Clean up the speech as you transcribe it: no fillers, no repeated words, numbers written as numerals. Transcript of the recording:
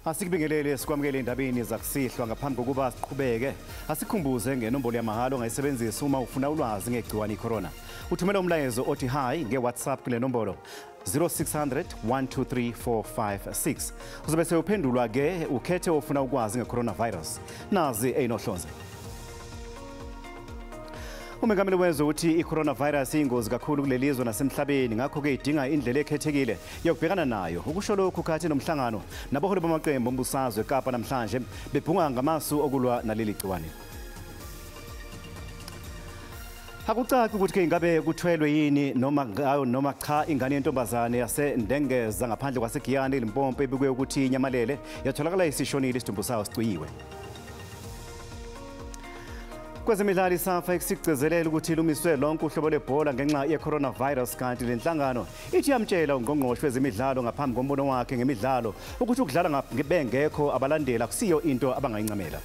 Asikubingelele sikwamukele endabeni zakusihlwa. Ngaphambi kokuba siqhubeke, asikhumbuze ngenombolo yamahhala ongayisebenzisa uma ufuna ulwazi ngegciwane iCorona. Uthumela umlayezo othi hi ngeWhatsApp kule nombolo 0600 123 456. Uzobe sewuphendulwa ke ukhethe ofuna ukwazi ngecoronavirus. Nazi eyinohlonze. Umengameli wezwe uthi i-coronavirus iyingozi kakhulu kuleli zwe nasemhlabeni, ngakho-ke idinga indlela ekhethekile yokubhekana nayo. Ukusho lokhu khathi nomhlangano nabaholi bamaqembu ombusazwe eKapa namhlanje bebhunga ngamasu okulwa naleli gciwane. Akucaci ukuthi-ke ingabe kuthwelwe yini noma ngayo noma cha ingane yentombazane yaseNdengeza ngaphandle kwaseGiyani eLimpopo ebikwe ukuthi inyamalele yatholakala isishonile, isidumbu sayo sicwiyiwe. Kwezemidlalo, iSAFA isigcizelela ukuthi lumiswe lonke uhlobo lwebhola ngenxa ye-coronavirus, kanti le nhlangano ithi yamtshela ungqongqoshe wezemidlalo ngaphambi kombono wakhe ngemidlalo ukuthi ukudlala bengekho abalandeli akusiyo into abangayincamela.